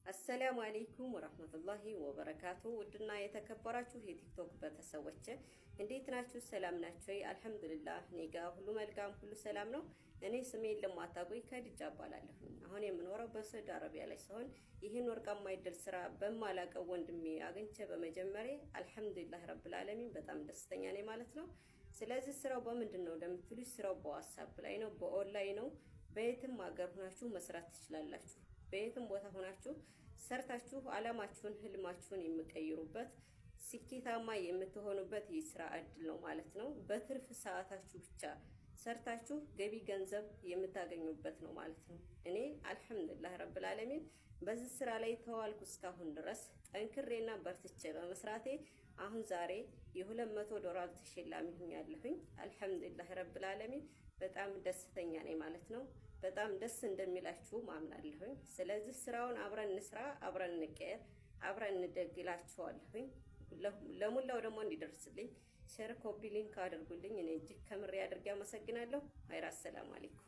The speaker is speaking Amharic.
السلام عليكم ورحمة الله وبركاته። ውድና የተከበራችሁ የቲክቶክ ቤተሰቦች እንዴት ናችሁ? ሰላም ናችሁ? الحمد لله እኔ ጋ ሁሉ መልካም፣ ሁሉ ሰላም ነው። እኔ ስሜን ለማታውቁኝ ከድጃ እባላለሁ። አሁን የምኖረው በሳውዲ አረቢያ ላይ ሲሆን ይህን ወርቃማ የእድል ስራ በማላውቀው ወንድሜ አግኝቼ በመጀመሪያ الحمد لله رب العالمين በጣም ደስተኛ ነኝ ማለት ነው። ስለዚህ ስራው በምንድን ነው ለምትሉ ስራው በዋትስአፕ ላይ ነው፣ በኦንላይን ነው። በየትም ሀገር ሆናችሁ መስራት ትችላላችሁ። በየትም ቦታ ሆናችሁ ሰርታችሁ አላማችሁን ህልማችሁን የምትቀይሩበት፣ ስኬታማ የምትሆኑበት የስራ እድል ነው ማለት ነው። በትርፍ ሰዓታችሁ ብቻ ሰርታችሁ ገቢ ገንዘብ የምታገኙበት ነው ማለት ነው። እኔ الحمد لله رب العالمين በዚህ ስራ ላይ ተዋልኩ እስካሁን ድረስ ጠንክሬና በርትቼ በመስራቴ አሁን ዛሬ የ200 ዶላር ተሸላሚ ሆኛለሁኝ። الحمد لله رب العالمين በጣም ደስተኛ ነኝ ማለት ነው። በጣም ደስ እንደሚላችሁ አምናለሁኝ። ስለዚህ ስራውን አብረን እንስራ፣ አብረን እንቀየር፣ አብረን እንደግ እላችኋለሁኝ። ለሙላው ደግሞ እንዲደርስልኝ share፣ copy link አድርጉልኝ። እኔ እጅግ ከምሬ አድርጌ አመሰግናለሁ። ኸይር፣ السلام عليكم።